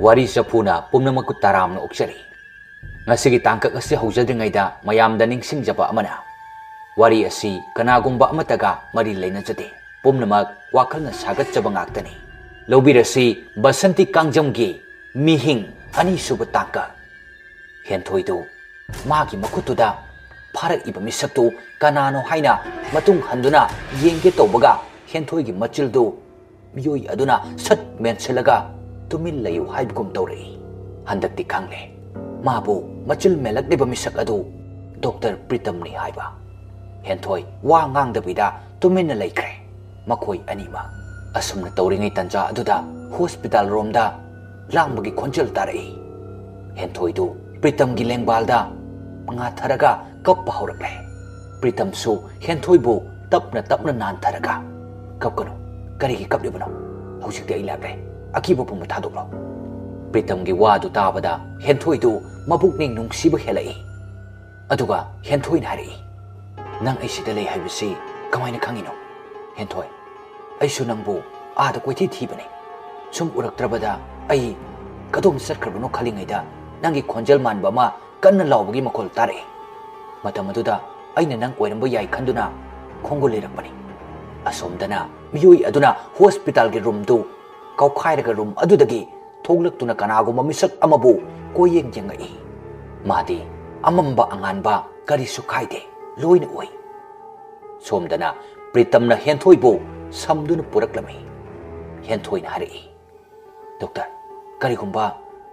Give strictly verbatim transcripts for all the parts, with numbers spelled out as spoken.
ꯋꯥꯔꯤ ꯆꯐꯨꯅ ꯄꯨꯝꯅꯃꯛꯄꯨ ꯇꯔꯥꯝꯅ ꯑꯣꯛꯆꯔꯤ꯫ ꯉꯁꯤꯒꯤ ꯇꯥꯡꯀꯛ ꯑꯁꯤ ꯍꯧꯖꯗ꯭ꯔꯤꯉꯩꯗ ꯃꯌꯥꯝꯗ ꯅꯤꯡꯁꯤꯡꯖꯕ ꯑꯃꯅ, ꯋꯥꯔꯤ ꯑꯁꯤ ꯀꯅꯥꯒꯨꯝꯕ ꯑꯃꯠꯇꯒ ꯃꯔꯤ ꯂꯩꯅꯖꯗꯦ꯫ ꯄꯨꯝꯅꯃꯛ ꯋꯥꯈꯜꯅ ꯁꯥꯒꯠꯆꯕ ꯉꯥꯛꯇꯅꯤ꯫ ꯂꯧꯕꯤꯔꯁꯤ ꯕꯁꯟꯇꯤ ꯀꯥꯡꯖꯝꯒꯤ ꯃꯤꯍꯤꯡ ꯑꯅꯤꯁꯨꯕ ꯇꯥꯡꯀꯛ꯫ ꯍꯦꯟꯊꯣꯏꯗꯨ ꯃꯥꯒꯤ ꯃꯈꯨꯠꯇꯨꯗ ꯐꯥꯔꯛꯏꯕ ꯃꯤꯁꯛꯇꯨ ꯀꯅꯥꯅꯣ ꯍꯥꯏꯅ ꯃꯇꯨꯡ ꯍꯟꯗꯨꯅ ꯌꯦꯡꯒꯦ ꯇꯧꯕꯒ, ꯍꯦꯟꯊꯣꯏꯒꯤ ꯃꯆꯤꯜꯗꯨ ꯃꯤꯑꯣꯏ ꯑꯗꯨꯅ ꯁꯠ ꯃꯦꯟꯁꯤꯜꯂꯒ ꯇꯨꯃꯤꯟ ꯂꯩꯌꯨ ꯍꯥꯏꯕꯒꯨꯝ ꯇꯧꯔꯛꯏ꯫ ꯍꯟꯗꯛꯇꯤ ꯈꯪꯂꯦ, ꯃꯥꯕꯨ ꯃꯆꯤꯜ ꯃꯦꯜꯂꯛꯂꯤꯕ ꯃꯤꯁꯛ ꯑꯗꯨ ꯗꯣꯛꯇꯔ ꯄ꯭ꯔꯤꯇꯝꯅꯤ ꯍꯥꯏꯕ꯫ ꯍꯦꯟꯊꯣꯏ ꯋꯥ ꯉꯥꯡꯗꯕꯤꯗ ꯇꯨꯃꯤꯟꯅ ꯂꯩꯈ꯭ꯔꯦ꯫ ꯃꯈꯣꯏ ꯑꯅꯤꯃꯛ꯫ ꯑꯁꯨꯝꯅ ꯇꯧꯔꯤꯉꯩ ꯇꯟꯖꯥ ꯑꯗꯨꯗ ꯍꯣꯁꯄꯤꯇꯥꯜ ꯔꯣꯝꯗ ꯂꯥꯡꯕꯒꯤ ꯈꯣꯟꯖꯦꯜ ꯇꯥꯔꯛꯏ꯫ ꯍꯦꯟꯊꯣꯏꯗꯨ ꯄ꯭ꯔꯤꯇꯝꯒꯤ ꯂꯦꯡꯕꯥꯜꯗ ꯉꯥꯊꯔꯒ ꯀꯞꯄ ꯍꯧꯔꯛꯂꯦ꯫ ꯄ꯭ꯔꯤꯇꯝꯁꯨ ꯍꯦꯟꯊꯣꯏꯕꯨ ꯇꯞꯅ ꯇꯞꯅ ꯅꯥꯟꯊꯔꯒ, "ꯀꯞꯀꯅꯨ, ꯀꯔꯤꯒꯤ ꯀꯞꯂꯤꯕꯅꯣ? ꯍꯧꯖꯤꯛꯇꯤ ꯑꯩ ꯂꯥꯛꯂꯦ, ꯑꯀꯤꯕ ꯄꯨꯝꯕ ꯊꯥꯗꯣꯛꯂꯣ꯫" ꯄ꯭ꯔꯤꯇꯝꯒꯤ ꯋꯥꯗꯨ ꯇꯥꯕꯗ ꯍꯦꯟꯊꯣꯏꯗꯨ ꯃꯕꯨꯛꯅꯤꯡ ꯅꯨꯡꯁꯤꯕ ꯍꯦꯜꯂꯛꯏ꯫ ꯑꯗꯨꯒ ꯍꯦꯟꯊꯣꯏꯅ ꯍꯥꯏꯔꯛꯏ, "ꯅꯪ ꯑꯩ ꯁꯤꯗ ꯂꯩ ꯍꯥꯏꯕꯁꯤ ꯀꯃꯥꯏꯅ ꯈꯪꯉꯤꯅꯣ?" "ꯍꯦꯟꯊꯣꯏ, ꯑꯩꯁꯨ ꯅꯪꯕꯨ ꯑꯥꯗ ꯀꯣꯏꯊꯤ ꯊꯤꯕꯅꯤ꯫ ꯁꯨꯝ ꯎꯔꯛꯇ꯭ꯔꯕꯗ ꯑꯩ ꯀꯗꯣꯝ ꯆꯠꯈ꯭ꯔꯕꯅꯣ ꯈꯜꯂꯤꯉꯩꯗ ꯅꯪꯒꯤ ꯈꯣꯟꯖꯦꯜ ꯃꯥꯟꯕ ꯑꯃ ꯀꯟꯅ ꯂꯥꯎꯕꯒꯤ ꯃꯈꯣꯜ ꯇꯥꯔꯛꯏ꯫ ꯃꯇꯝ ꯑꯗꯨꯗ ꯑꯩꯅ ꯅꯪ ꯑꯣꯏꯔꯝꯕ ꯌꯥꯏ ꯈꯟꯗꯨꯅ ꯈꯣꯡꯒꯨꯜ ꯂꯤꯔꯛꯄꯅꯤ꯫" ꯑꯁꯣꯝꯗꯅ ꯃꯤꯑꯣꯏ ꯑꯗꯨꯅ ꯍꯣꯁꯄꯤꯇꯥꯜꯒꯤ ꯔꯨꯝꯗꯨ ꯀꯥꯎꯈꯥꯏꯔꯒ ꯔꯨꯝ ꯑꯗꯨꯗꯒꯤ ꯊꯣꯛꯂꯛꯇꯨꯅ ꯀꯅꯥꯒꯨꯝꯕ ꯃꯤꯁꯛ ꯑꯃꯕꯨ ꯀꯣꯏꯌꯦꯡ ꯌꯦꯡꯉꯛꯏ꯫ ꯃꯥꯗꯤ ꯑꯃꯝꯕ ꯑꯉꯥꯟꯕ ꯀꯔꯤꯁꯨ ꯈꯥꯏꯗꯦ, ꯂꯣꯏꯅ ꯎꯏ꯫ ꯁꯣꯝꯗꯅ ꯄ꯭ꯔꯤꯇꯝꯅ ꯍꯦꯟꯊꯣꯏꯕꯨ ꯁꯝꯗꯨꯅ ꯄꯨꯔꯛꯂꯝꯃꯤ꯫ ꯍꯦꯟꯊꯣꯏꯅ ꯍꯥꯏꯔꯛꯏ, "ꯗꯣꯛꯇꯔ, ꯀꯔꯤꯒꯨꯝꯕ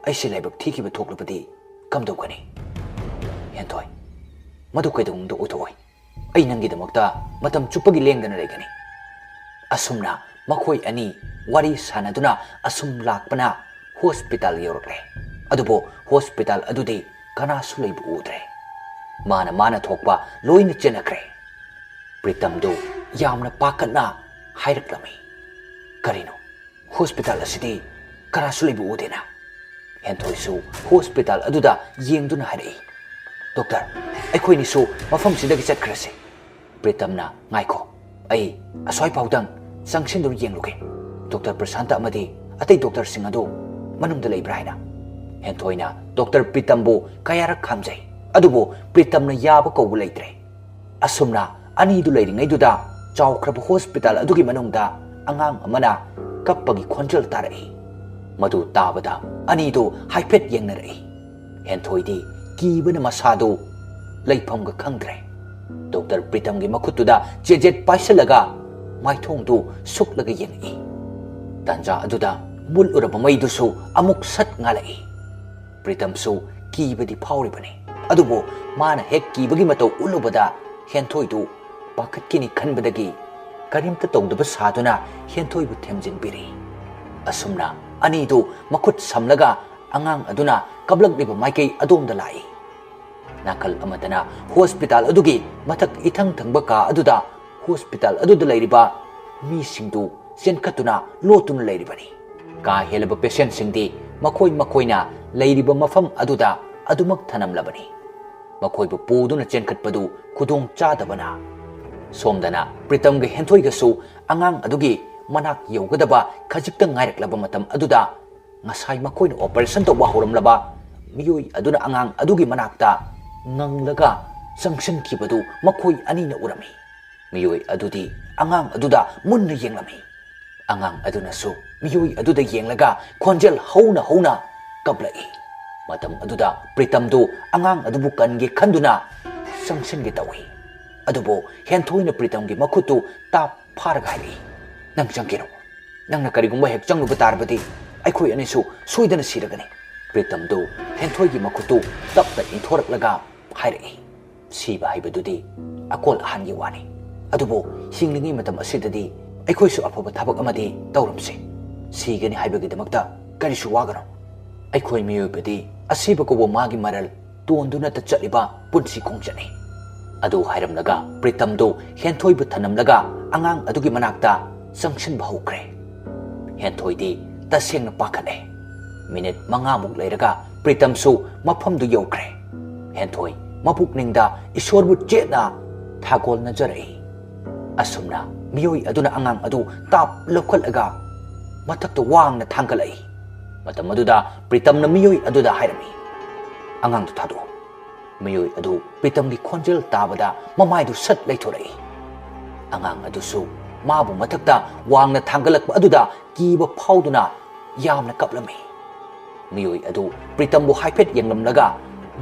ꯑꯩꯁꯦ ꯂꯥꯏꯕꯛ ꯊꯤꯈꯤꯕ ꯊꯣꯛꯂꯕꯗꯤ ꯀꯝꯗꯧꯒꯅꯤ?" ꯍꯦꯟꯊꯣꯏ, "ꯃꯗꯨ ꯀꯩꯗꯧꯅꯨꯡꯗ ꯑꯣꯏꯊꯣꯛꯑꯣꯏ꯫ ꯑꯩ ꯅꯪꯒꯤꯗꯃꯛꯇ ꯃꯇꯝ ꯆꯨꯞꯄꯒꯤ ꯂꯦꯡꯗꯅ ꯂꯩꯒꯅꯤ꯫" ꯑꯁꯨꯝꯅ ꯃꯈꯣꯏ ꯑꯅꯤ ꯋꯥꯔꯤ ꯁꯥꯟꯅꯗꯨꯅ ꯑꯁꯨꯝ ꯂꯥꯛꯄꯅ ꯍꯣꯁꯄꯤꯇꯥꯜ ꯌꯧꯔꯛꯂꯦ꯫ ꯑꯗꯨꯕꯨ ꯍꯣꯁꯄꯤꯇꯥꯜ ꯑꯗꯨꯗꯤ ꯀꯅꯥꯁꯨ ꯂꯩꯕ ꯎꯗ꯭ꯔꯦ꯫ ꯃꯥꯅ ꯃꯥꯅ ꯊꯣꯛꯄ ꯂꯣꯏꯅ ꯆꯦꯟꯅꯈ꯭ꯔꯦ꯫ ꯄ꯭ꯔꯤꯇꯝꯗꯨ ꯌꯥꯝꯅ ꯄꯥꯈꯠꯅ ꯍꯥꯏꯔꯛꯂꯝꯃꯤ, "ꯀꯔꯤꯅꯣ? ꯍꯣꯁꯄꯤꯇꯥꯜ ꯑꯁꯤꯗꯤ ꯀꯅꯥꯁꯨ ꯂꯩꯕ ꯎꯗꯦꯅ?" ꯍꯦꯟꯊꯣꯏꯁꯨ ꯍꯣꯁꯄꯤꯇꯥꯜ ꯑꯗꯨꯗ ꯌꯦꯡꯗꯨꯅ ꯍꯥꯏꯔꯛꯏ, "ꯗꯣꯛꯇꯔ, ꯑꯩꯈꯣꯏꯅꯤꯁꯨ ꯃꯐꯝꯁꯤꯗꯒꯤ ꯆꯠꯈ꯭ꯔꯁꯤ꯫" ꯄ꯭ꯔꯤꯇꯝꯅ, "ꯉꯥꯏꯈꯣ, ꯑꯩ ꯑꯁ꯭ꯋꯥꯏ ꯐꯥꯎꯗꯪ ꯆꯪꯁꯤꯟꯗꯨꯅ ꯌꯦꯡꯂꯨꯒꯦ꯫ ꯗꯣꯛꯇꯔ ꯄ꯭ꯔꯁꯥꯟꯇ ꯑꯃꯗꯤ ꯑꯇꯩ ꯗꯣꯛꯇꯔꯁꯤꯡ ꯑꯗꯨ ꯃꯅꯨꯡꯗ ꯂꯩꯕ꯭ꯔꯥ ꯍꯥꯏꯅ꯫ ꯍꯦꯟꯊꯣꯏꯅ ꯗꯣꯛꯇꯔ ꯄ꯭ꯔꯤꯇꯝꯕꯨ ꯀꯌꯥꯔꯛ ꯈꯥꯝꯖꯩ, ꯑꯗꯨꯕꯨ ꯄ꯭ꯔꯤꯇꯝꯅ ꯌꯥꯕ ꯀꯧꯕ ꯂꯩꯇ꯭ꯔꯦ꯫ ꯑꯁꯨꯝꯅ ꯑꯅꯤꯗꯨ ꯂꯩꯔꯤꯉꯩꯗꯨꯗ ꯆꯥꯎꯈ꯭ꯔꯕ ꯍꯣꯁꯄꯤꯇꯥꯜ ꯑꯗꯨꯒꯤ ꯃꯅꯨꯡꯗ ꯑꯉꯥꯡ ꯑꯃꯅ ꯀꯞꯄꯒꯤ ꯈꯣꯟꯖꯦꯜ ꯇꯥꯔꯛꯏ꯫ ꯃꯗꯨ ꯇꯥꯕꯗ ꯑꯅꯤꯗꯨ ꯍꯥꯏꯐꯦꯠ ꯌꯦꯡꯅꯔꯛꯏ꯫ ꯍꯦꯟꯊꯣꯏꯗꯤ ꯀꯤꯕꯅ ꯃꯁꯥꯗꯨ ꯂꯩꯐꯝꯒ ꯈꯪꯗ꯭ꯔꯦ꯫ ꯗꯣꯛꯇꯔ ꯄ꯭ꯔꯤꯇꯝꯒꯤ ꯃꯈꯨꯠꯇꯨꯗ ꯆꯦꯖꯦꯠ ꯄꯥꯏꯁꯤꯜꯂꯒ ꯃꯥꯏꯊꯣꯡꯗꯨ ꯁꯨꯛꯂꯒ ꯌꯦꯡꯉꯛꯏ꯫ ꯇꯥꯟꯖꯥ ꯑꯗꯨꯗ ꯃꯨꯠꯂꯨꯔꯕ ꯃꯩꯗꯨꯁꯨ ꯑꯃꯨꯛ ꯁꯠ ꯉꯥꯜꯂꯛꯏ꯫ ꯄ꯭ꯔꯤꯇꯝꯁꯨ ꯀꯤꯕꯗꯤ ꯐꯥꯎꯔꯤꯕꯅꯤ, ꯑꯗꯨꯕꯨ ꯃꯥꯅ ꯍꯦꯛ ꯀꯤꯕꯒꯤ ꯃꯇꯧ ꯎꯠꯂꯨꯕꯗ ꯍꯦꯟꯊꯣꯏꯗꯨ ꯄꯥꯈꯠꯈꯤꯅꯤ ꯈꯟꯕꯗꯒꯤ ꯀꯔꯤꯝꯇ ꯇꯧꯗꯕ ꯁꯥꯗꯨꯅ ꯍꯦꯟꯊꯣꯏꯕꯨ ꯊꯦꯝꯖꯤꯟꯕꯤꯔꯤ꯫ ꯑꯁꯨꯝꯅ ꯑꯅꯤꯗꯨ ꯃꯈꯨꯠ ꯁꯝꯂꯒ ꯑꯉꯥꯡ ꯑꯗꯨꯅ ꯀꯞꯂꯛꯂꯤꯕ ꯃꯥꯏꯀꯩ ꯑꯗꯣꯝꯗ ꯂꯥꯛꯏ꯫ ꯅꯥꯀꯜ ꯑꯃꯗꯅ ꯍꯣꯁꯄꯤꯇꯥꯜ ꯑꯗꯨꯒꯤ ꯃꯊꯛ ꯏꯊꯪ ꯊꯪꯕ ꯀꯥ ꯑꯗꯨꯗ ꯍꯣꯁꯄꯤꯇꯥꯜ ꯑꯗꯨꯗ ꯂꯩꯔꯤꯕ ꯃꯤꯁꯤꯡꯗꯨ ꯆꯦꯟꯈꯠꯇꯨꯅ ꯂꯣꯠꯇꯨꯅ ꯂꯩꯔꯤꯕꯅꯤ꯫ ꯀꯥ ꯍꯦꯜꯂꯕ ꯄꯦꯁꯦꯟꯁꯤꯡꯗꯤ ꯃꯈꯣꯏ ꯃꯈꯣꯏꯅ ꯂꯩꯔꯤꯕ ꯃꯐꯝ ꯑꯗꯨꯗ ꯑꯗꯨꯃꯛ ꯊꯅꯝꯂꯕꯅꯤ꯫ ꯃꯈꯣꯏꯕꯨ ꯄꯨꯗꯨꯅ ꯆꯦꯟꯈꯠꯄꯗꯨ ꯈꯨꯗꯣꯡ ꯆꯥꯗꯕꯅ꯫ ꯁꯣꯝꯗꯅ ꯄ꯭ꯔꯤꯇꯝꯒ ꯍꯦꯟꯊꯣꯏꯒꯁꯨ ꯑꯉꯥꯡ ꯑꯗꯨꯒꯤ ꯃꯅꯥꯛ ꯌꯧꯒꯗꯕ ꯈꯖꯤꯛꯇ ꯉꯥꯏꯔꯛꯂꯕ ꯃꯇꯝ ꯑꯗꯨꯗ ꯉꯁꯥꯏ ꯃꯈꯣꯏꯅ ꯑꯣꯄꯔꯦꯁꯟ ꯇꯧꯕ ꯍꯧꯔꯝꯂꯕ ꯃꯤꯑꯣꯏ ꯑꯗꯨꯅ ꯑꯉꯥꯡ ꯑꯗꯨꯒꯤ ꯃꯅꯥꯛꯇ ꯉꯪꯂꯒ ꯆꯪꯁꯤꯟꯈꯤꯕꯗꯨ ꯃꯈꯣꯏ ꯑꯅꯤꯅ ꯎꯔꯝꯃꯤ꯫ ꯃꯤꯑꯣꯏ ꯑꯗꯨꯗꯤ ꯑꯉꯥꯡ ꯑꯗꯨꯗ ꯃꯨꯟꯅ ꯌꯦꯡꯂꯝꯃꯤ꯫ ꯑꯉꯥꯡ ꯑꯗꯨꯅꯁꯨ ꯃꯤꯑꯣꯏ ꯑꯗꯨꯗ ꯌꯦꯡꯂꯒ ꯈꯣꯟꯖꯦꯜ ꯍꯧꯅ ꯍꯧꯅ ꯀꯞꯂꯛꯏ꯫ ꯃꯇꯝ ꯑꯗꯨꯗ ꯄ꯭ꯔꯤꯇꯝꯗꯨ ꯑꯉꯥꯡ ꯑꯗꯨꯕꯨ ꯀꯟꯒꯦ ꯈꯟꯗꯨꯅ ꯆꯪꯁꯤꯟꯒꯦ ꯇꯧꯏ꯫ ꯑꯗꯨꯕꯨ ꯍꯦꯟꯊꯣꯏꯅ ꯄ꯭ꯔꯤꯇꯝꯒꯤ ꯃꯈꯨꯠꯇꯨ ꯇꯥꯞ ꯐꯥꯔꯒ ꯍꯥꯏꯔꯛꯏ, "ꯅꯪ ꯆꯪꯒꯦꯔꯣ? ꯅꯪꯅ ꯀꯔꯤꯒꯨꯝꯕ ꯍꯦꯛ ꯆꯪꯂꯨꯕ ꯇꯥꯔꯕꯗꯤ ꯑꯩꯈꯣꯏ ꯑꯅꯤꯁꯨ ꯁꯣꯏꯗꯅ ꯁꯤꯔꯒꯅꯤ꯫" ꯄ꯭ꯔꯤꯇꯝꯗꯨ ꯍꯦꯟꯊꯣꯏꯒꯤ ꯃꯈꯨꯠꯇꯨ ꯇꯞꯅ ꯏꯟꯊꯣꯔꯛꯂꯒ ꯍꯥꯏꯔꯛꯏ, "ꯁꯤꯕ ꯍꯥꯏꯕꯗꯨꯗꯤ ꯑꯀꯣꯜ ꯑꯍꯥꯟꯒꯤ ꯋꯥꯅꯤ꯫ ꯑꯗꯨꯕꯨ ꯍꯤꯡꯂꯤꯉꯩ ꯃꯇꯝ ꯑꯁꯤꯗꯗꯤ ꯑꯩꯈꯣꯏꯁꯨ ꯑꯐꯕ ꯊꯕꯛ ꯑꯃꯗꯤ ꯇꯧꯔꯝꯁꯤ꯫ ꯁꯤꯒꯅꯤ ꯍꯥꯏꯕꯒꯤꯗꯃꯛꯇ ꯀꯔꯤꯁꯨ ꯋꯥꯒꯅꯨ꯫ ꯑꯩꯈꯣꯏ ꯃꯤꯑꯣꯏꯕꯗꯤ ꯑꯁꯤꯕ ꯀꯧꯕ ꯃꯥꯒꯤ ꯃꯔꯜ ꯇꯣꯟꯗꯨꯅꯇ ꯆꯠꯂꯤꯕ ꯄꯨꯟꯁꯤ ꯈꯣꯡꯆꯠꯅꯤ꯫" ꯑꯗꯨ ꯍꯥꯏꯔꯝꯂꯒ ꯄ꯭ꯔꯤꯇꯝꯗꯨ ꯍꯦꯟꯊꯣꯏꯕꯨ ꯊꯅꯝꯂꯒ ꯑꯉꯥꯡ ꯑꯗꯨꯒꯤ ꯃꯅꯥꯛꯇ ꯆꯪꯁꯤꯟꯕ ꯍꯧꯈ꯭ꯔꯦ꯫ ꯍꯦꯟꯊꯣꯏꯗꯤ ꯇꯁꯦꯡꯅ ꯄꯥꯈꯠꯂꯦ꯫ ꯃꯤꯅꯤꯠ ꯃꯉꯥꯃꯨꯛ ꯂꯩꯔꯒ ꯄ꯭ꯔꯤꯇꯝꯁꯨ ꯃꯐꯝꯗꯨ ꯌꯧꯈ꯭ꯔꯦ꯫ ꯍꯦꯟꯊꯣꯏ ꯃꯄꯨꯛꯅꯤꯡꯗ ꯏꯁꯣꯔꯕꯨ ꯆꯦꯠꯅ ꯊꯥꯒꯣꯜꯅꯖꯔꯛꯏ꯫ ꯑꯁꯨꯝꯅ ꯃꯤꯑꯣꯏ ꯑꯗꯨꯅ ꯑꯉꯥꯡ ꯑꯗꯨ ꯇꯥꯞ ꯂꯧꯈꯠꯂꯒ ꯃꯊꯛꯇ ꯋꯥꯡꯅ ꯊꯥꯡꯒꯠꯂꯛꯏ꯫ ꯃꯇꯝ ꯑꯗꯨꯗ ꯄ꯭ꯔꯤꯇꯝꯅ ꯃꯤꯑꯣꯏ ꯑꯗꯨꯗ ꯍꯥꯏꯔꯝꯃꯤ, "ꯑꯉꯥꯡꯗꯨ ꯊꯥꯗꯣꯛꯑꯣ꯫" ꯃꯤꯑꯣꯏ ꯑꯗꯨ ꯄ꯭ꯔꯤꯇꯝꯒꯤ ꯈꯣꯟꯖꯦꯜ ꯇꯥꯕꯗ ꯃꯃꯥꯏꯗꯨ ꯁꯠ ꯂꯩꯊꯣꯔꯛꯏ꯫ ꯑꯉꯥꯡ ꯑꯗꯨꯁꯨ ꯃꯥꯕꯨ ꯃꯊꯛꯇ ꯋꯥꯡꯅ ꯊꯥꯡꯒꯠꯂꯛꯄ ꯑꯗꯨꯗ ꯀꯤꯕ ꯐꯥꯎꯗꯨꯅ ꯌꯥꯝꯅ ꯀꯞꯂꯝꯃꯤ꯫ ꯃꯤꯑꯣꯏ ꯑꯗꯨ ꯄ꯭ꯔꯤꯇꯝꯕꯨ ꯍꯥꯏꯐꯦꯠ ꯌꯦꯡꯂꯝꯂꯒ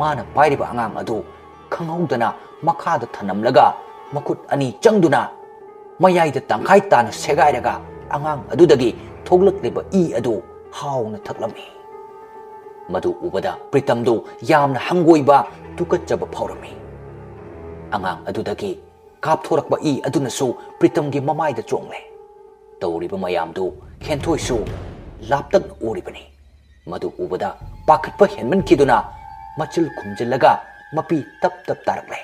ꯃꯥꯅ ꯄꯥꯏꯔꯤꯕ ꯑꯉꯥꯡ ꯑꯗꯨ ꯈꯪꯍꯧꯗꯅ ꯃꯈꯥꯗ ꯊꯅꯝꯂꯒ ꯃꯈꯨꯠ ꯑꯅꯤ ꯆꯪꯗꯨꯅ ꯃꯌꯥꯏꯗ ꯇꯪꯈꯥꯏ ꯇꯥꯅ ꯁꯦꯒꯥꯏꯔꯒ ꯑꯉꯥꯡ ꯑꯗꯨꯗꯒꯤ ꯊꯣꯛꯂꯛꯂꯤꯕ ꯏ ꯑꯗꯨ ꯍꯥꯎꯅ ꯊꯛꯂꯝꯃꯤ꯫ ꯃꯗꯨ ꯎꯕꯗ ꯄ꯭ꯔꯤꯇꯝꯗꯨ ꯌꯥꯝꯅ ꯍꯪꯒꯣꯏꯕ, ꯇꯨꯀꯠꯆꯕ ꯐꯥꯎꯔꯝꯃꯤ꯫ ꯑꯉꯥꯡ ꯑꯗꯨꯗꯒꯤ ꯀꯥꯞꯊꯣꯔꯛꯄ ꯏ ꯑꯗꯨꯅꯁꯨ ꯄ꯭ꯔꯤꯇꯝꯒꯤ ꯃꯃꯥꯏꯗ ꯆꯣꯡꯂꯦ꯫ ꯇꯧꯔꯤꯕ ꯃꯌꯥꯝꯗꯨ ꯍꯦꯟꯊꯣꯏꯁꯨ ꯂꯥꯞꯇꯛꯅ ꯎꯔꯤꯕꯅꯤ꯫ ꯃꯗꯨ ꯎꯕꯗ ꯄꯥꯈꯠꯄ ꯍꯦꯟꯃꯟꯈꯤꯗꯨꯅ ꯃꯆꯤꯜ ꯈꯨꯝꯖꯤꯜꯂꯒ ꯃꯄꯤ ꯇꯞ ꯇꯞ ꯇꯥꯔꯛꯂꯦ꯫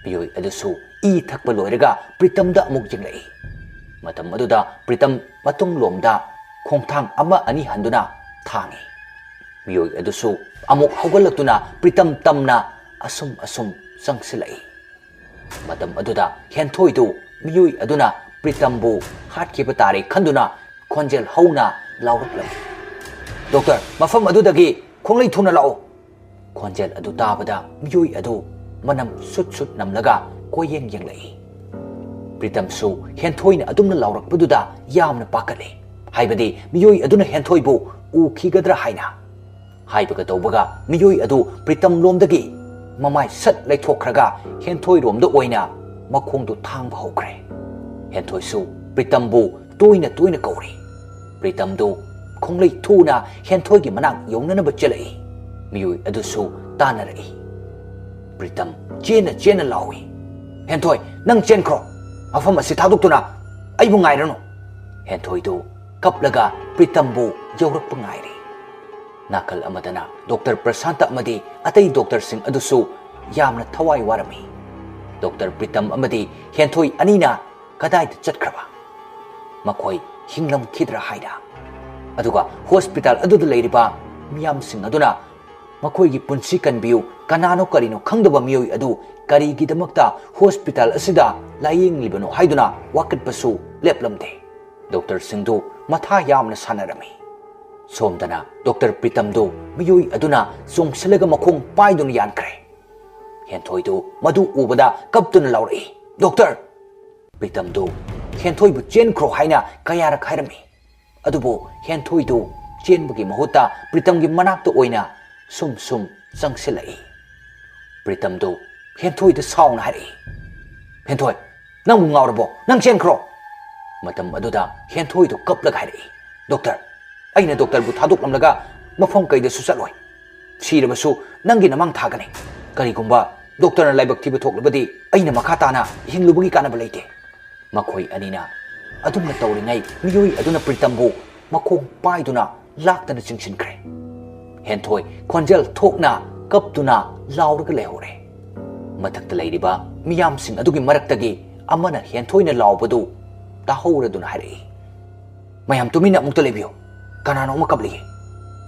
ꯃꯤꯑꯣꯏ ꯑꯗꯨꯁꯨ ꯏ ꯊꯛꯄ ꯂꯣꯏꯔꯒ ꯄ꯭ꯔꯤꯇꯝꯗ ꯑꯃꯨꯛ ꯌꯦꯡꯂꯛꯏ꯫ ꯃꯇꯝ ꯑꯗꯨꯗ ꯄ꯭ꯔꯤꯇꯝ ꯃꯇꯨꯡꯂꯣꯝꯗ ꯈꯣꯡꯊꯥꯡ ꯑꯃ ꯑꯅꯤ ꯍꯟꯗꯨꯅ ꯊꯥꯡꯏ꯫ ꯃꯤꯑꯣꯏ ꯑꯗꯨꯁꯨ ꯑꯃꯨꯛ ꯍꯧꯒꯠꯂꯛꯇꯨꯅ ꯄ꯭ꯔꯤꯇꯝ ꯇꯝꯅ ꯑꯁꯨꯝ ꯑꯁꯨꯝ ꯆꯪꯁꯤꯜꯂꯛꯏ꯫ ꯃꯇꯝ ꯑꯗꯨꯗ ꯍꯦꯟꯊꯣꯏꯗꯨ ꯃꯤꯑꯣꯏ ꯑꯗꯨꯅ ꯄ꯭ꯔꯤꯇꯝꯕꯨ ꯍꯥꯠꯈꯤꯕ ꯇꯥꯔꯦ ꯈꯟꯗꯨꯅ ꯈꯣꯟꯖꯦꯜ ꯍꯧꯅ ꯂꯥꯎꯔꯛꯂꯝꯃꯤ, "ꯗꯣꯛꯇꯔ, ꯃꯐꯝ ꯑꯗꯨꯗꯒꯤ ꯈꯣꯡꯂꯩ ꯊꯨꯅ ꯂꯥꯛꯎ!" ꯈꯣꯟꯖꯦꯜ ꯑꯗꯨ ꯇꯥꯕꯗ ꯃꯤꯑꯣꯏ ꯑꯗꯨ ꯃꯅꯝ ꯁꯨꯠ ꯁꯨꯠ ꯅꯝꯂꯒ ꯀꯣꯏꯌꯦꯡ ꯌꯦꯡꯂꯛꯏ꯫ ꯄ꯭ꯔꯤꯇꯝꯁꯨ ꯍꯦꯟꯊꯣꯏꯅ ꯑꯗꯨꯝꯅ ꯂꯥꯎꯔꯛꯄꯗꯨꯗ ꯌꯥꯝꯅ ꯄꯥꯈꯠꯂꯦ, ꯍꯥꯏꯕꯗꯤ ꯃꯤꯑꯣꯏ ꯑꯗꯨꯅ ꯍꯦꯟꯊꯣꯏꯕꯨ ꯎꯈꯤꯒꯗ꯭ꯔꯥ ꯍꯥꯏꯅ꯫ ꯍꯥꯏꯕꯒ ꯇꯧꯕꯒ ꯃꯤꯑꯣꯏ ꯑꯗꯨ ꯄ꯭ꯔꯤꯇꯝ ꯂꯣꯝꯗꯒꯤ ꯃꯃꯥꯏ ꯁꯠ ꯂꯩꯊꯣꯛꯈ꯭ꯔꯒ ꯍꯦꯟꯊꯣꯏꯔꯣꯝꯗ ꯑꯣꯏꯅ ꯃꯈꯣꯡꯗꯨ ꯊꯥꯡꯕ ꯍꯧꯈ꯭ꯔꯦ꯫ ꯍꯦꯟꯊꯣꯏꯁꯨ ꯄ꯭ꯔꯤꯇꯝꯕꯨ ꯇꯣꯏꯅ ꯇꯣꯏꯅ ꯀꯧꯔꯤ꯫ ꯄ꯭ꯔꯤꯇꯝꯗꯨ ꯈꯣꯡꯂꯩ ꯊꯨꯅ ꯍꯦꯟꯊꯣꯏꯒꯤ ꯃꯅꯥꯛ ꯌꯧꯅꯅꯕ ꯆꯦꯜꯂꯛꯏ꯫ ꯃꯤꯑꯣꯏ ꯑꯗꯨꯁꯨ ꯇꯥꯟꯅꯔꯛꯏ꯫ ꯄ꯭ꯔꯤꯇꯝ ꯆꯦꯟꯅ ꯆꯦꯟꯅ ꯂꯥꯎꯏ, "ꯍꯦꯟꯊꯣꯏ, ꯅꯪ ꯆꯦꯟꯈ꯭ꯔꯣ꯫ ꯃꯐꯝ ꯑꯁꯤ ꯊꯥꯗꯣꯛꯇꯨꯅ ꯑꯩꯕꯨ ꯉꯥꯏꯔꯅꯨ꯫" ꯍꯦꯟꯊꯣꯏꯗꯨ ꯀꯞꯂꯒ ꯄ꯭ꯔꯤꯇꯝꯕꯨ ꯌꯧꯔꯛꯄ ꯉꯥꯏꯔꯤ꯫ ꯅꯥꯀꯜ ꯑꯃꯗꯅ ꯗꯣꯛꯇꯔ ꯄ꯭ꯔꯁꯥꯟꯇ ꯑꯃꯗꯤ ꯑꯇꯩ ꯗꯣꯛꯇꯔꯁꯤꯡ ꯑꯗꯨꯁꯨ ꯌꯥꯝꯅ ꯊꯋꯥꯏ ꯋꯥꯔꯝꯃꯤ꯫ ꯗꯣꯛꯇꯔ ꯄ꯭ꯔꯤꯇꯝ ꯑꯃꯗꯤ ꯍꯦꯟꯊꯣꯏ ꯑꯅꯤꯅ ꯀꯗꯥꯏꯗ ꯆꯠꯈ꯭ꯔꯕ? ꯃꯈꯣꯏ ꯍꯤꯡꯂꯝꯈꯤꯗ꯭ꯔꯥ ꯍꯥꯏꯅ꯫ ꯑꯗꯨꯒ ꯍꯣꯁꯄꯤꯇꯥꯜ ꯑꯗꯨꯗ ꯂꯩꯔꯤꯕ ꯃꯤꯌꯥꯝꯁꯤꯡ ꯑꯗꯨꯅ ꯃꯈꯣꯏꯒꯤ ꯄꯨꯟꯁꯤ ꯀꯟꯕꯤꯌꯨ, ꯀꯅꯥꯅꯣ ꯀꯔꯤꯅꯣ ꯈꯪꯗꯕ ꯃꯤꯑꯣꯏ ꯑꯗꯨ ꯀꯔꯤꯒꯤꯗꯃꯛꯇ ꯍꯣꯁꯄꯤꯇꯥꯜ ꯑꯁꯤꯗ ꯂꯥꯌꯦꯡꯂꯤꯕꯅꯣ ꯍꯥꯏꯗꯨꯅ ꯋꯥꯀꯠꯄꯁꯨ ꯂꯦꯞꯂꯝꯗꯦ꯫ ꯗꯣꯛꯇꯔꯁꯤꯡꯗꯨ ꯃꯊꯥ ꯌꯥꯝꯅ ꯁꯥꯟꯅꯔꯝꯃꯤ꯫ ꯁꯣꯝꯗꯅ ꯗꯣꯛꯇꯔ ꯄ꯭ꯔꯤꯇꯝꯗꯨ ꯃꯤꯑꯣꯏ ꯑꯗꯨꯅ ꯆꯣꯡꯁꯤꯜꯂꯒ ꯃꯈꯣꯡ ꯄꯥꯏꯗꯨꯅ ꯌꯥꯟꯈ꯭ꯔꯦ꯫ ꯍꯦꯟꯊꯣꯏꯗꯨ ꯃꯗꯨ ꯎꯕꯗ ꯀꯞꯇꯨꯅ ꯂꯥꯎꯔꯛꯏ, "ꯗꯣꯛꯇꯔ!" ꯄ꯭ꯔꯤꯇꯝꯗꯨ ꯍꯦꯟꯊꯣꯏꯕꯨ "ꯆꯦꯟꯈ꯭ꯔꯣ" ꯍꯥꯏꯅ ꯀꯌꯥꯔꯛ ꯍꯥꯏꯔꯝꯃꯤ꯫ ꯑꯗꯨꯕꯨ ꯍꯦꯟꯊꯣꯏꯗꯨ ꯆꯦꯟꯕꯒꯤ ꯃꯍꯨꯠꯇ ꯄ꯭ꯔꯤꯇꯝꯒꯤ ꯃꯅꯥꯛꯇ ꯑꯣꯏꯅ ꯁꯨꯝ ꯁꯨꯝ ꯆꯪꯁꯤꯜꯂꯛꯏ꯫ ꯄ꯭ꯔꯤꯇꯝꯗꯨ ꯍꯦꯟꯊꯣꯏꯗ ꯁꯥꯎꯅ ꯍꯥꯏꯔꯛꯏ, "ꯍꯦꯟꯊꯣꯏ, ꯅꯪꯕꯨ ꯉꯥꯎꯔꯕꯣ? ꯅꯪ ꯆꯦꯟꯈ꯭ꯔꯣ!" ꯃꯇꯝ ꯑꯗꯨꯗ ꯍꯦꯟꯊꯣꯏꯗꯨ ꯀꯞꯂꯒ ꯍꯥꯏꯔꯛꯏ, "ꯗꯣꯛꯇꯔ, ꯑꯩꯅ ꯗꯣꯛꯇꯔꯕꯨ ꯊꯥꯗꯣꯛꯂꯝꯂꯒ ꯃꯐꯝ ꯀꯩꯗꯁꯨ ꯆꯠꯂꯣꯏ꯫ ꯁꯤꯔꯕꯁꯨ ꯅꯪꯒꯤ ꯅꯃꯥꯡ ꯊꯥꯒꯅꯤ꯫ ꯀꯔꯤꯒꯨꯝꯕ ꯗꯣꯛꯇꯔꯅ ꯂꯥꯏꯕꯛ ꯊꯤꯕ ꯊꯣꯛꯂꯕꯗꯤ ꯑꯩꯅ ꯃꯈꯥ ꯇꯥꯅ ꯍꯤꯡꯂꯨꯕꯒꯤ ꯀꯥꯟꯅꯕ ꯂꯩꯇꯦ꯫" ꯃꯈꯣꯏ ꯑꯅꯤꯅ ꯑꯗꯨꯝꯅ ꯇꯧꯔꯤꯉꯩ ꯃꯤꯑꯣꯏ ꯑꯗꯨꯅ ꯄ꯭ꯔꯤꯇꯝꯕꯨ ꯃꯈꯣꯡ ꯄꯥꯏꯗꯨꯅ ꯂꯥꯛꯇꯅ ꯆꯤꯡꯁꯤꯟꯈ꯭ꯔꯦ꯫ ꯍꯦꯟꯊꯣꯏ ꯈꯣꯟꯖꯦꯜ ꯊꯣꯛꯅ ꯀꯞꯇꯨꯅ ꯂꯥꯎꯔꯒ ꯂꯩꯍꯧꯔꯦ꯫ ꯃꯊꯛꯇ ꯂꯩꯔꯤꯕ ꯃꯤꯌꯥꯝꯁꯤꯡ ꯑꯗꯨꯒꯤ ꯃꯔꯛꯇꯒꯤ ꯑꯃꯅ ꯍꯦꯟꯊꯣꯏꯅ ꯂꯥꯎꯕꯗꯨ ꯇꯥꯍꯧꯔꯗꯨꯅ ꯍꯥꯏꯔꯛꯏ, "ꯃꯌꯥꯝ ꯇꯨꯃꯤꯟꯅ ꯑꯃꯨꯛꯇ ꯂꯩꯕꯤꯌꯨ꯫ ꯀꯅꯥꯅꯣ ꯑꯃ ꯀꯞꯂꯤꯌꯦ꯫"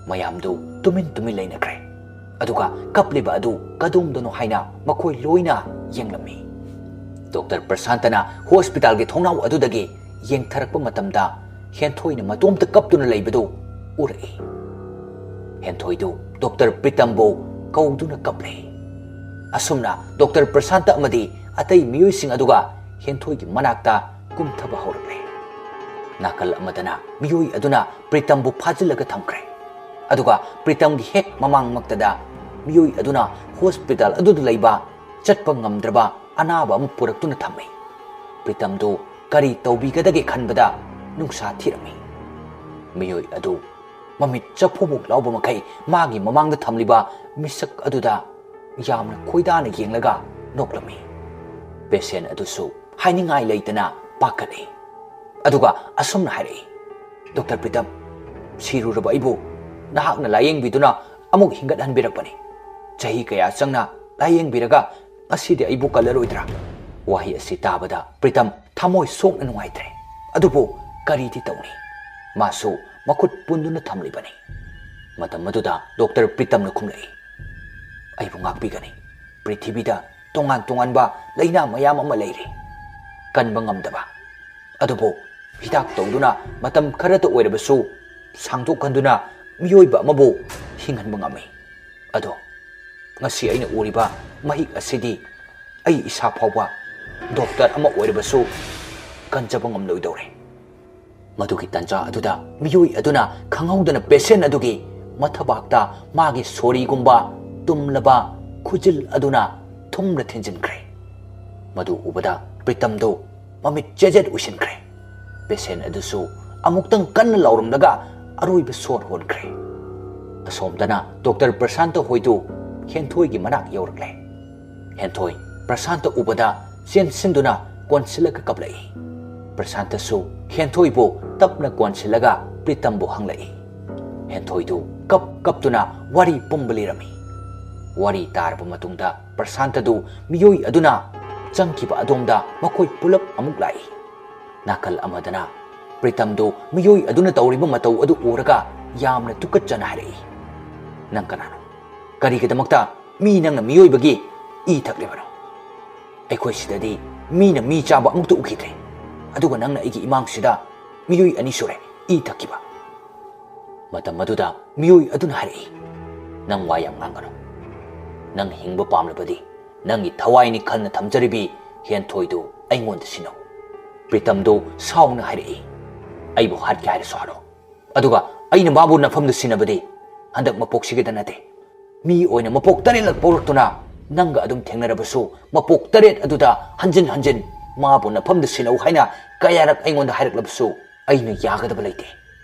ꯃꯌꯥꯝꯗꯨ ꯇꯨꯃꯤꯟ ꯇꯨꯃꯤꯟ ꯂꯩꯅꯈ꯭ꯔꯦ꯫ ꯑꯗꯨꯒ ꯀꯞꯂꯤꯕ ꯑꯗꯨ ꯀꯗꯣꯝꯗꯅꯣ ꯍꯥꯏꯅ ꯃꯈꯣꯏ ꯂꯣꯏꯅ ꯌꯦꯡꯂꯝꯃꯤ꯫ ꯗꯣꯛꯇꯔ ꯄ꯭ꯔꯁꯥꯟꯇꯅ ꯍꯣꯁꯄꯤꯇꯥꯜꯒꯤ ꯊꯣꯡꯅꯥꯎ ꯑꯗꯨꯗꯒꯤ ꯌꯦꯡꯊꯔꯛꯄ ꯃꯇꯝꯗ ꯍꯦꯟꯊꯣꯏꯅ ꯃꯇꯣꯝꯇ ꯀꯞꯇꯨꯅ ꯂꯩꯕꯗꯨ ꯎꯔꯛꯏ꯫ ꯍꯦꯟꯊꯣꯏꯗꯨ ꯗꯣꯛꯇꯔ ꯄ꯭ꯔꯤꯇꯝꯕꯨ ꯀꯧꯗꯨꯅ ꯀꯞꯂꯦ꯫ ꯑꯁꯨꯝꯅ ꯗꯣꯛꯇꯔ ꯄ꯭ꯔꯁꯥꯟꯇ ꯑꯃꯗꯤ ꯑꯇꯩ ꯃꯤꯑꯣꯏꯁꯤꯡ ꯑꯗꯨꯒ ꯍꯦꯟꯊꯣꯏꯒꯤ ꯃꯅꯥꯛꯇ ꯀꯨꯝꯊꯕ ꯍꯧꯔꯛꯂꯦ꯫ ꯅꯥꯀꯜ ꯑꯃꯗꯅ ꯃꯤꯑꯣꯏ ꯑꯗꯨꯅ ꯄ꯭ꯔꯤꯇꯝꯕꯨ ꯐꯥꯖꯤꯜꯂꯒ ꯊꯝꯈ꯭ꯔꯦ꯫ ꯑꯗꯨꯒ ꯄ꯭ꯔꯤꯇꯝꯒꯤ ꯍꯦꯛ ꯃꯃꯥꯡꯃꯛꯇꯗ ꯃꯤꯑꯣꯏ ꯑꯗꯨꯅ ꯍꯣꯁꯄꯤꯇꯥꯜ ꯑꯗꯨꯗ ꯂꯩꯕ ꯆꯠꯄ ꯉꯝꯗ꯭ꯔꯕ ꯑꯅꯥꯕ ꯑꯃ ꯄꯨꯔꯛꯇꯨꯅ ꯊꯝꯃꯤ꯫ ꯄ꯭ꯔꯤꯇꯝꯗꯨ ꯀꯔꯤ ꯇꯧꯕꯤꯒꯗꯒꯦ ꯈꯟꯕꯗ ꯅꯨꯡꯁꯥ ꯊꯤꯔꯝꯃꯤ꯫ ꯃꯤꯑꯣꯏ ꯑꯗꯨ ꯃꯃꯤꯠ ꯆꯐꯨꯃꯨꯛ ꯂꯥꯎꯕ ꯃꯈꯩ ꯃꯥꯒꯤ ꯃꯃꯥꯡꯗ ꯊꯝꯂꯤꯕ ꯃꯤꯁꯛ ꯑꯗꯨꯗ ꯌꯥꯝꯅ ꯈꯣꯏꯗꯥꯅ ꯌꯦꯡꯂꯒ ꯅꯣꯛꯂꯝꯃꯤ꯫ ꯄꯦꯁꯦꯟ ꯑꯗꯨꯁꯨ ꯍꯥꯏꯅꯤꯡꯉꯥꯏ ꯂꯩꯇꯅ ꯄꯥꯈꯠꯂꯤ꯫ ꯑꯗꯨꯒ ꯑꯁꯨꯝꯅ ꯍꯥꯏꯔꯛꯏ, "ꯗꯣꯛꯇꯔ ꯄ꯭ꯔꯤꯇꯝ, ꯁꯤꯔꯨꯔꯕ ꯑꯩꯕꯨ ꯅꯍꯥꯛꯅ ꯂꯥꯌꯦꯡꯕꯤꯗꯨꯅ ꯑꯃꯨꯛ ꯍꯤꯡꯒꯠꯍꯟꯕꯤꯔꯛꯄꯅꯤ꯫ ꯆꯍꯤ ꯀꯌꯥ ꯆꯪꯅ ꯂꯥꯌꯦꯡꯕꯤꯔꯒ ꯉꯁꯤꯗꯤ ꯑꯩꯕꯨ ꯀꯜꯂꯔꯣꯏꯗ꯭ꯔꯥ?" ꯋꯥꯍꯩ ꯑꯁꯤ ꯇꯥꯕꯗ ꯄ꯭ꯔꯤꯇꯝ ꯊꯃꯣꯏ ꯁꯣꯛꯅ ꯅꯨꯡꯉꯥꯏꯇ꯭ꯔꯦ꯫ ꯑꯗꯨꯕꯨ ꯀꯔꯤꯗꯤ ꯇꯧꯅꯤ? ꯃꯥꯁꯨ ꯃꯈꯨꯠ ꯄꯨꯟꯗꯨꯅ ꯊꯝꯂꯤꯕꯅꯤ꯫ ꯃꯇꯝ ꯑꯗꯨꯗ ꯗꯣꯛꯇꯔ ꯄ꯭ꯔꯤꯇꯝꯅ ꯈꯨꯝꯂꯛꯏ, "ꯑꯩꯕꯨ ꯉꯥꯛꯄꯤꯒꯅꯤ꯫ ꯄ꯭ꯔꯤꯊꯤꯕꯤꯗ ꯇꯣꯉꯥꯟ ꯇꯣꯉꯥꯟꯕ ꯂꯥꯏꯅꯥ ꯃꯌꯥꯝ ꯑꯃ ꯂꯩꯔꯤ꯫ ꯀꯟꯕ ꯉꯝꯗꯕ꯫ ꯑꯗꯨꯕꯨ ꯍꯤꯗꯥꯛ ꯇꯧꯗꯨꯅ ꯃꯇꯝ ꯈꯔꯇ ꯑꯣꯏꯔꯕꯁꯨ ꯁꯥꯡꯗꯣꯛꯍꯟꯗꯨꯅ ꯃꯤꯑꯣꯏꯕ ꯑꯃꯕꯨ ꯍꯤꯡꯍꯟꯕ ꯉꯝꯃꯤ꯫ ꯑꯗꯣ ꯉꯁꯤ ꯑꯩꯅ ꯎꯔꯤꯕ ꯃꯍꯤꯛ ꯑꯁꯤꯗꯤ ꯑꯩ ꯏꯁꯥ ꯐꯥꯎꯕ ꯗꯣꯛꯇꯔ ꯑꯃ ꯑꯣꯏꯔꯕꯁꯨ ꯀꯟꯖꯕ ꯉꯝꯂꯣꯏꯗꯧꯔꯦ꯫ ꯃꯗꯨꯒꯤ ꯇꯟꯖꯥ ꯑꯗꯨꯗ ꯃꯤꯑꯣꯏ ꯑꯗꯨꯅ ꯈꯪꯍꯧꯗꯅ ꯄꯦꯁꯦꯟ ꯑꯗꯨꯒꯤ ꯃꯊꯕꯥꯛꯇ ꯃꯥꯒꯤ ꯁꯣꯔꯤꯒꯨꯝꯕ ꯇꯨꯝꯂꯕ ꯈꯨꯖꯤꯜ ꯑꯗꯨꯅ ꯊꯨꯝꯅ ꯊꯤꯟꯖꯤꯟꯈ꯭ꯔꯦ꯫ ꯃꯗꯨ ꯎꯕꯗ ꯄ꯭ꯔꯤꯇꯝꯗꯨ ꯃꯃꯤꯠ ꯆꯦꯖꯦꯠ ꯎꯏꯁꯤꯟꯈ꯭ꯔꯦ꯫ ꯄꯦꯁꯦꯟ ꯑꯗꯨꯁꯨ ꯑꯃꯨꯛꯇꯪ ꯀꯟꯅ ꯂꯥꯎꯔꯝꯂꯒ ꯑꯔꯣꯏꯕ ꯁꯣꯔ ꯍꯣꯟꯈ꯭ꯔꯦ꯫ ꯑꯁꯣꯝꯗꯅ ꯗꯣꯛꯇꯔ ꯄ꯭ꯔꯁꯥꯟꯇ ꯍꯣꯏꯗꯨ ꯍꯦꯟꯊꯣꯏꯒꯤ ꯃꯅꯥꯛ ꯌꯧꯔꯛꯂꯦ꯫ ꯍꯦꯟꯊꯣꯏ ꯄ꯭ꯔꯁꯥꯟꯇ ꯎꯕꯗ ꯆꯦꯟꯁꯤꯟꯗꯨꯅ ꯀꯣꯟꯁꯤꯜꯂꯒ ꯀꯞꯂꯛꯏ꯫ ꯄ꯭ꯔꯁꯥꯟꯇꯁꯨ ꯍꯦꯟꯊꯣꯏꯕꯨ ꯇꯞꯅ ꯀꯣꯟꯁꯤꯜꯂꯒ ꯄ꯭ꯔꯤꯇꯝꯕꯨ ꯍꯪꯂꯛꯏ꯫ ꯍꯦꯟꯊꯣꯏꯗꯨ ꯀꯞ ꯀꯞꯇꯨꯅ ꯋꯥꯔꯤ ꯄꯨꯝꯕ ꯂꯤꯔꯝꯃꯤ꯫ ꯋꯥꯔꯤ ꯇꯥꯔꯕ ꯃꯇꯨꯡꯗ ꯄ꯭ꯔꯁꯥꯟꯇꯗꯨ ꯃꯤꯑꯣꯏ ꯑꯗꯨꯅ ꯆꯪꯈꯤꯕ ꯑꯗꯣꯝꯗ ꯃꯈꯣꯏ ꯄꯨꯂꯞ ꯑꯃꯨꯛ ꯂꯥꯛꯏ꯫ ꯅꯥꯀꯜ ꯑꯃꯗꯅ ꯄ꯭ꯔꯤꯇꯝꯗꯨ ꯃꯤꯑꯣꯏ ꯑꯗꯨꯅ ꯇꯧꯔꯤꯕ ꯃꯇꯧ ꯑꯗꯨ ꯎꯔꯒ ꯌꯥꯝꯅ ꯇꯨꯀꯠꯆꯅ ꯍꯥꯏꯔꯛꯏ, "ꯅꯪ ꯀꯅꯥꯅꯣ? ꯀꯔꯤꯒꯤꯗꯃꯛꯇ ꯃꯤ ꯅꯪꯅ ꯃꯤꯑꯣꯏꯕꯒꯤ ꯏ ꯊꯛꯂꯤꯕꯅꯣ? ꯑꯩꯈꯣꯏ ꯁꯤꯗꯗꯤ ꯃꯤꯅ ꯃꯤ ꯆꯥꯕ ꯑꯃꯨꯛꯇ ꯎꯈꯤꯗ꯭ꯔꯤ꯫ ꯑꯗꯨꯒ ꯅꯪꯅ ꯑꯩꯒꯤ ꯏꯃꯥꯡꯁꯤꯗ ꯃꯤꯑꯣꯏ ꯑꯅꯤ ꯁꯨꯔꯦ ꯏ ꯊꯛꯈꯤꯕ꯫" ꯃꯇꯝ ꯑꯗꯨꯗ ꯃꯤꯑꯣꯏ ꯑꯗꯨꯅ ꯍꯥꯏꯔꯛꯏ, "ꯅꯪ ꯋꯥ ꯌꯥꯝ ꯉꯥꯡꯒꯅꯨ꯫ ꯅꯪ ꯍꯤꯡꯕ ꯄꯥꯝꯂꯕꯗꯤ ꯅꯪꯒꯤ ꯊꯋꯥꯏꯅꯤ ꯈꯟꯅ ꯊꯝꯖꯔꯤꯕꯤ ꯍꯦꯟꯊꯣꯏꯗꯨ ꯑꯩꯉꯣꯟꯗ ꯁꯤꯟꯅꯧ꯫" ꯄ꯭ꯔꯤꯇꯝꯗꯨ ꯁꯥꯎꯅ ꯍꯥꯏꯔꯛꯏ, "ꯑꯩꯕꯨ ꯍꯥꯠꯀꯦ ꯍꯥꯏꯔꯁꯨ ꯍꯥꯠꯂꯣ꯫ ꯑꯗꯨꯒ ꯑꯩꯅ ꯃꯥꯕꯨ ꯅꯐꯝꯗ ꯁꯤꯟꯅꯕꯗꯤ ꯍꯟꯗꯛ ꯃꯄꯣꯛꯁꯤꯒꯗ ꯅꯠꯇꯦ꯫ ꯃꯤ ꯑꯣꯏꯅ ꯃꯄꯣꯛ ꯇꯔꯦꯠꯂꯛ ꯄꯣꯛꯂꯛꯇꯨꯅ ꯅꯪꯒ ꯑꯗꯨꯝ ꯊꯦꯡꯅꯔꯕꯁꯨ ꯃꯄꯣꯛ ꯇꯔꯦꯠ ꯑꯗꯨꯗ ꯍꯟꯖꯤꯟ ꯍꯟꯖꯤꯟ ꯃꯥꯕꯨ ꯅꯐꯝꯗ ꯁꯤꯟꯅꯧ ꯍꯥꯏꯅ ꯀꯌꯥꯔꯛ ꯑꯩꯉꯣꯟꯗ ꯍꯥꯏꯔꯛꯂꯕꯁꯨ ꯑꯩꯅ ꯌꯥꯒꯗꯕ ꯂꯩꯇꯦ꯫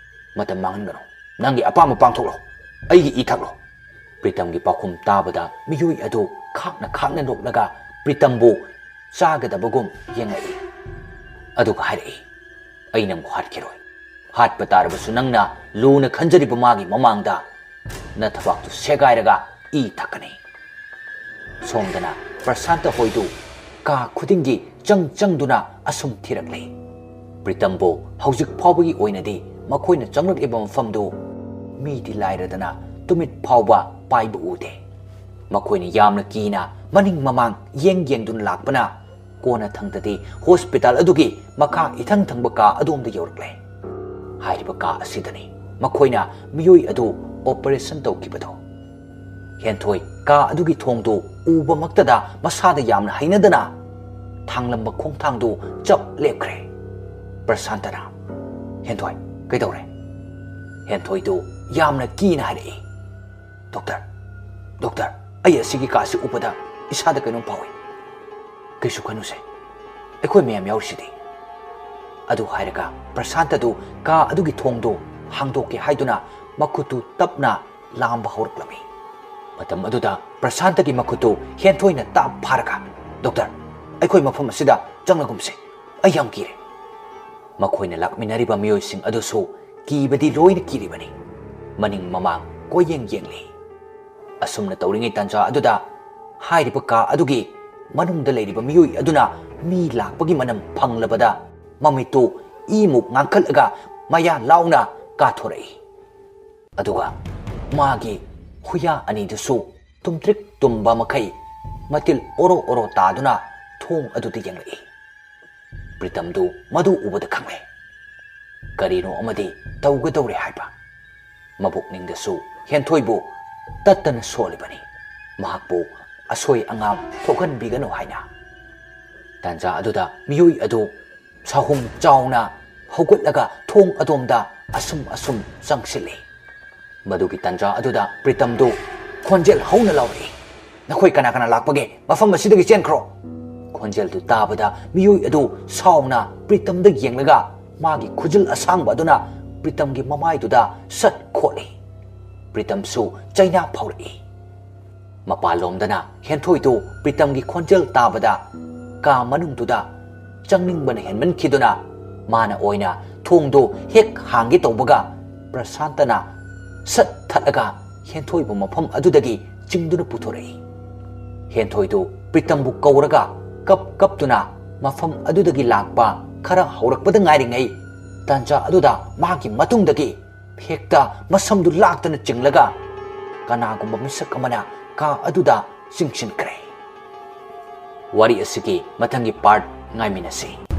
ꯃꯇꯝ ꯃꯥꯡꯍꯟꯒꯅꯨ꯫ ꯅꯪꯒꯤ ꯑꯄꯥꯝꯕ ꯄꯥꯡꯊꯣꯛꯂꯣ꯫ ꯑꯩꯒꯤ ꯏ ꯊꯛꯂꯣ꯫" ꯄ꯭ꯔꯤꯇꯝꯒꯤ ꯄꯥꯎꯈꯨꯝ ꯇꯥꯕꯗ ꯃꯤꯑꯣꯏ ꯑꯗꯨ ꯈꯥꯛꯅ ꯈꯥꯛꯅ ꯅꯣꯛꯂꯒ ꯄ꯭ꯔꯤꯇꯝꯕꯨ ꯆꯥꯒꯗꯕꯒꯨꯝ ꯌꯦꯡꯂꯛꯏ꯫ ꯑꯗꯨꯒ ꯍꯥꯏꯔꯛꯏ, "ꯑꯩ ꯅꯪꯕꯨ ꯍꯥꯠꯈꯤꯔꯣꯏ꯫ ꯍꯥꯠꯄ ꯇꯥꯔꯕꯁꯨ ꯅꯪꯅ ꯂꯨꯅ ꯈꯟꯖꯔꯤꯕ ꯃꯥꯒꯤ ꯃꯃꯥꯡꯗ ꯅꯊꯕꯥꯛꯇꯨ ꯁꯦꯒꯥꯏꯔꯒ ꯏ ꯊꯛꯀꯅꯤ꯫" ꯁꯣꯝꯗꯅ ꯄ꯭ꯔꯁꯥꯟꯇ ꯍꯣꯏꯗꯨ ꯀꯥ ꯈꯨꯗꯤꯡꯒꯤ ꯆꯪ ꯆꯪꯗꯨꯅ ꯑꯁꯨꯝ ꯊꯤꯔꯛꯂꯤ꯫ ꯄ꯭ꯔꯤꯇꯝꯕꯨ ꯍꯧꯖꯤꯛ ꯐꯥꯎꯕꯒꯤ ꯑꯣꯏꯅꯗꯤ ꯃꯈꯣꯏꯅ ꯆꯪꯂꯛꯂꯤꯕ ꯃꯐꯝꯗꯨ ꯃꯤꯗꯤ ꯂꯥꯏꯔꯗꯅ ꯇꯨꯃꯤꯠ ꯐꯥꯎꯕ ꯄꯥꯏꯕ ꯎꯗꯦ꯫ ꯃꯈꯣꯏꯅ ꯌꯥꯝꯅ ꯀꯤꯅ ꯃꯅꯤꯡ ꯃꯃꯥꯡ ꯌꯦꯡ ꯌꯦꯡꯗꯨꯅ ꯂꯥꯛꯄꯅ ꯀꯣꯟꯅꯊꯪꯗꯗꯤ ꯍꯣꯁꯄꯤꯇꯥꯜ ꯑꯗꯨꯒꯤ ꯃꯈꯥ ꯏꯊꯪ ꯊꯪꯕ ꯀꯥ ꯑꯗꯣꯝꯗ ꯌꯧꯔꯛꯂꯦ꯫ ꯍꯥꯏꯔꯤꯕ ꯀꯥ ꯑꯁꯤꯗꯅꯤ ꯃꯈꯣꯏꯅ ꯃꯤꯑꯣꯏ ꯑꯗꯨ ꯑꯣꯄꯔꯦꯁꯟ ꯇꯧꯈꯤꯕꯗꯣ꯫ ꯍꯦꯟꯊꯣꯏ ꯀꯥ ꯑꯗꯨꯒꯤ ꯊꯣꯡꯗꯨ ꯎꯕꯃꯛꯇꯗ ꯃꯁꯥꯗ ꯌꯥꯝꯅ ꯍꯩꯅꯗꯅ ꯊꯥꯡꯂꯝꯕ ꯈꯣꯡꯊꯥꯡꯗꯨ ꯆꯞ ꯂꯦꯞꯈ꯭ꯔꯦ꯫ ꯄ꯭ꯔꯁꯥꯟꯇꯅ, "ꯍꯦꯟꯊꯣꯏ, ꯀꯩꯗꯧꯔꯦ?" ꯍꯦꯟꯊꯣꯏꯗꯨ ꯌꯥꯝꯅ ꯀꯤꯅ ꯍꯥꯏꯔꯛꯏ, "ꯗꯣꯛꯇꯔ, ꯗꯣꯛꯇꯔ, ꯑꯩ ꯑꯁꯤꯒꯤ ꯀꯥꯁꯤ ꯎꯕꯗ ꯏꯁꯥꯗ ꯀꯩꯅꯣꯝ ꯐꯥꯎꯏ꯫ ꯀꯩꯁꯨ ꯈꯟꯅꯨꯁꯦ, ꯑꯩꯈꯣꯏ ꯃꯌꯥꯝ ꯌꯥꯎꯔꯤꯁꯤꯗꯤ"꯫ ꯑꯗꯨ ꯍꯥꯏꯔꯒ ꯄ꯭ꯔꯁꯥꯟꯇꯗꯨ ꯀꯥ ꯑꯗꯨꯒꯤ ꯊꯣꯡꯗꯨ ꯍꯥꯡꯗꯣꯛꯀꯦ ꯍꯥꯏꯗꯨꯅ ꯃꯈꯨꯠꯇꯨ ꯇꯞꯅ ꯂꯥꯝꯕ ꯍꯧꯔꯛꯂꯝꯃꯤ꯫ ꯃꯇꯝ ꯑꯗꯨꯗ ꯄ꯭ꯔꯁꯥꯟꯇꯒꯤ ꯃꯈꯨꯠꯇꯨ ꯍꯦꯟꯊꯣꯏꯅ ꯇꯥꯞ ꯐꯥꯔꯒ, "ꯗꯣꯛꯇꯔ, ꯑꯩꯈꯣꯏ ꯃꯐꯝ ꯑꯁꯤꯗ ꯆꯪꯂꯒꯨꯝꯁꯦ, ꯑꯩ ꯌꯥꯝ ꯀꯤꯔꯦ"꯫ ꯃꯈꯣꯏꯅ ꯂꯥꯛꯃꯤꯟꯅꯔꯤꯕ ꯃꯤꯑꯣꯏꯁꯤꯡ ꯑꯗꯨꯁꯨ ꯀꯤꯕꯗꯤ ꯂꯣꯏꯅ ꯀꯤꯔꯤꯕꯅꯤ꯫ ꯃꯅꯤꯡ ꯃꯃꯥꯡ ꯀꯣꯏꯌꯦꯡ ꯌꯦꯡꯂꯤ꯫ ꯑꯁꯨꯝꯅ ꯇꯧꯔꯤꯉꯩ ꯇꯥꯟꯖꯥ ꯑꯗꯨꯗ ꯍꯥꯏꯔꯤꯕ ꯀꯥ ꯑꯗꯨꯒꯤ ꯃꯅꯨꯡꯗ ꯂꯩꯔꯤꯕ ꯃꯤꯑꯣꯏ ꯑꯗꯨꯅ ꯃꯤ ꯂꯥꯛꯄꯒꯤ ꯃꯅꯝ ꯐꯪꯂꯕꯗ ꯃꯃꯤꯠꯇꯨ ꯏꯃꯨꯛ ꯉꯥꯡꯈꯠꯂꯒ ꯃꯌꯥ ꯂꯥꯎꯅ ꯀꯥꯊꯣꯔꯛꯏ꯫ ꯑꯗꯨꯒ ꯃꯥꯒꯤ ꯍꯨꯌꯥ ꯑꯅꯤꯗꯨꯁꯨ ꯇꯨꯝꯇ꯭ꯔꯤꯛ ꯇꯨꯝꯕ ꯃꯈꯩ ꯃꯇꯤꯜ ꯑꯣꯔꯣ ꯑꯣꯔꯣ ꯇꯥꯗꯨꯅ ꯊꯣꯡ ꯑꯗꯨꯗ ꯌꯦꯡꯂꯛꯏ꯫ ꯄ꯭ꯔꯤꯇꯝꯗꯨ ꯃꯗꯨ ꯎꯕꯗ ꯈꯪꯂꯦ꯫ ꯀꯔꯤꯅꯣ ꯑꯃꯗꯤ ꯇꯧꯒꯗꯧꯔꯦ ꯍꯥꯏꯕ꯫ ꯃꯕꯨꯛꯅꯤꯡꯗꯁꯨ ꯍꯦꯟꯊꯣꯏꯕꯨ ꯇꯠꯇꯅ ꯁꯣꯜꯂꯤꯕꯅꯤ꯫ ꯃꯍꯥꯛꯄꯨ ꯑꯁꯣꯏ ꯑꯉꯥꯝ ꯊꯣꯛꯍꯟꯕꯤꯒꯅꯨ ꯍꯥꯏꯅ꯫ ꯇꯥꯟꯖꯥ ꯑꯗꯨꯗ ꯃꯤꯑꯣꯏ ꯑꯗꯨ ꯁꯥꯍꯨꯝ ꯆꯥꯎꯅ ꯍꯧꯒꯠꯂꯒ ꯊꯣꯡ ꯑꯗꯣꯝꯗ ꯑꯁꯨꯝ ꯑꯁꯨꯝ ꯆꯪꯁꯤꯜꯂꯤ꯫ ꯃꯗꯨꯒꯤ ꯇꯥꯟꯖꯥ ꯑꯗꯨꯗ ꯄ꯭ꯔꯤꯇꯝꯗꯨ ꯈꯣꯟꯖꯦꯜ ꯍꯧꯅ ꯂꯥꯎꯔꯛꯏ, "ꯅꯈꯣꯏ ꯀꯅꯥ ꯀꯅꯥ ꯂꯥꯛꯄꯒꯦ? ꯃꯐꯝ ꯑꯁꯤꯗꯒꯤ ꯆꯦꯟꯈ꯭ꯔꯣ!" ꯈꯣꯟꯖꯦꯜꯗꯨ ꯇꯥꯕꯗ ꯃꯤꯑꯣꯏ ꯑꯗꯨ ꯁꯥꯎꯅ ꯄ꯭ꯔꯤꯇꯝꯗ ꯌꯦꯡꯂꯒ ꯃꯥꯒꯤ ꯈꯨꯖꯤꯜ ꯑꯁꯥꯡꯕ ꯑꯗꯨꯅ ꯄ꯭ꯔꯤꯇꯝꯒꯤ ꯃꯃꯥꯏꯗꯨꯗ ꯁꯠ ꯈꯣꯠꯂꯤ꯫ ꯄ꯭ꯔꯤꯇꯝꯁꯨ ꯆꯩꯅꯥ ꯐꯥꯎꯔꯛꯏ꯫ ꯃꯄꯥꯟꯂꯣꯝꯗꯅ ꯍꯦꯟꯊꯣꯏꯗꯨ ꯄ꯭ꯔꯤꯇꯝꯒꯤ ꯈꯣꯟꯖꯦꯜ ꯇꯥꯕꯗ ꯀꯥ ꯃꯅꯨꯡꯗꯨꯗ ꯆꯪꯅꯤꯡꯕꯅ ꯍꯦꯟꯃꯟꯈꯤꯗꯨꯅ ꯃꯥꯅ ꯑꯣꯏꯅ ꯊꯣꯡꯗꯨ ꯍꯦꯛ ꯍꯥꯡꯒꯦ ꯇꯧꯕꯒ ꯄ꯭ꯔꯁꯥꯟꯇꯅ ꯁꯠ ꯊꯠꯂꯒ ꯍꯦꯟꯊꯣꯏꯕꯨ ꯃꯐꯝ ꯑꯗꯨꯗꯒꯤ ꯆꯤꯡꯗꯨꯅ ꯄꯨꯊꯣꯔꯛꯏ꯫ ꯍꯦꯟꯊꯣꯏꯗꯨ ꯄ꯭ꯔꯤꯇꯝꯕꯨ ꯀꯧꯔꯒ ꯀꯞ ꯀꯞꯇꯨꯅ ꯃꯐꯝ ꯑꯗꯨꯗꯒꯤ ꯂꯥꯛꯄ ꯈꯔ ꯍꯧꯔꯛꯄꯗ ꯉꯥꯏꯔꯤꯉꯩ ꯇꯥꯟꯖꯥ ꯑꯗꯨꯗ ꯃꯥꯒꯤ ꯃꯇꯨꯡꯗꯒꯤ ꯍꯦꯛꯇ ꯃꯁꯝꯗꯨ ꯂꯥꯛꯇꯅ ꯆꯤꯡꯂꯒ ꯀꯅꯥꯒꯨꯝꯕ ꯃꯤꯁꯛ ꯑꯃꯅ ꯀꯥ ꯑꯗꯨꯗ ꯆꯤꯡꯁꯤꯟꯈ꯭ꯔꯦ꯫ ꯋꯥꯔꯤ ꯑꯁꯤꯒꯤ ꯃꯊꯪꯒꯤ ꯄꯥꯔꯠ ꯉꯥꯏꯃꯤꯟꯅꯁꯤ꯫